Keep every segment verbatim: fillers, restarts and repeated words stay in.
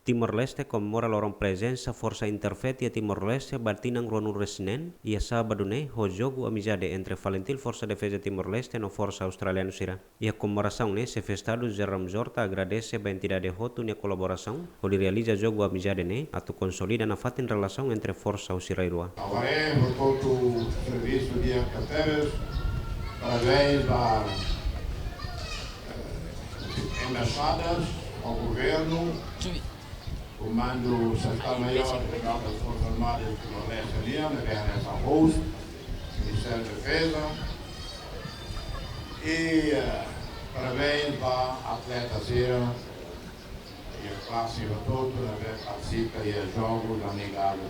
Timor-Leste komemora loron prezensa Forsa Interfaith iha Timor-Leste ba tinan ruanulu-resin-neen iha sábadu ne'e ho jogu amizade entre FALINTIL, Forsa Defeza Timor-Leste, no forsa australianu sira. Iha komemorasaun ne'e, Xefe Estadu José Ramos-Horta agradese ba entidade hotu nia kolaborasaun hodi realiza jogu amizade ne'e atu konsolida nafatin relasaun entre forsa husi rai rua. Agora é, portanto, serviço de F T Ps, parabéns ba, eh, embaixadas, ao governo, Comando Secretário-Maior das Forças Armadas de Timor-Leste, ne'ebé hanesan host, Ministério da Defesa, e, eh, parabéns ba atleta sira, e a klase ba hotu, ne'ebé partisipa iha jogu amigável.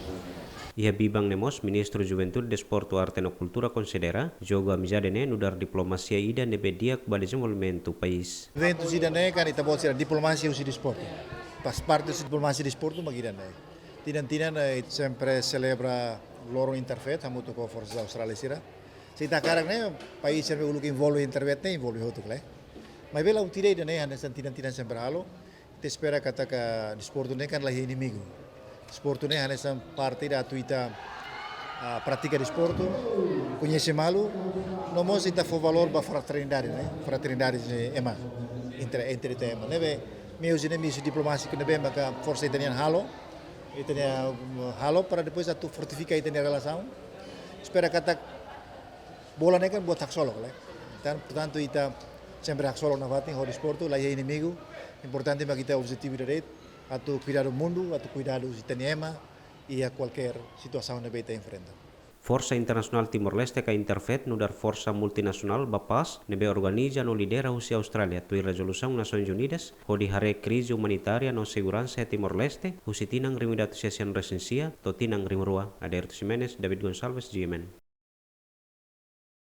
Iha biban ne'e mós, Ministru Juventude, Desportu, Arte no Kultura konsidera jogu amizade ne'e nu'udar diplomasia ida ne'ebé di'ak ba dezenvolvimentu país. Eventu sira-ne'e kan ita-boot sira diplomasia husi desportu. Faz parte husi diplomasia desportu mak ida-ne'e. Tinan-tinan, eh, sempre selebra loron Interfaith hamutuk ho forsa Austrália sira. Se ita hakarak ne'e, país sira uluk envolve Interfaith ne'e envolve hotu kle. Maibé la'ós ida-ne'e hanesan tinan-tinan sempre halo. Ita espera katak desportu ne'e kan la iha inimigu. Desportu ne'e hanesan parte ida atu ita, ah, pratika desportu, koñese malu, no mós ita fó valór ba fraternidade, ne'e? Fraternidade ne'e ema, entre, entre ita ema. Ne'ebé, meius ne'e meius diplomátiku ne'ebé maka forsa ita-nian halo, ita-nian, mm, halo para depois atu fortifika ita-nia relasaun. Espera katak bola ne'e kan buat haksolok, kle. Entaun, portantu, ita sempre haksolok nafatin ho desportu, la iha inimigu. Importante mak ita objetivu ida de'it, atu kuidadu mundu, atu kuidadu ita-nia ema, iha kualkér situasaun ne'ebé ita enfrenta. Forsa Internasionál Timor-Leste ka Interfaith nu'udar forsa multinasionál ba pás ne'ebé organiza no lidera husi Austrália tuir rezolusaun Nasoins Unidas hodi haree krize umanitária no seguransa iha Timor-Leste husi tinan rihun ida atus sia sian resin sia to'o tinan rihun rua. Aderito Ximenes, David Gonçalves, G M N.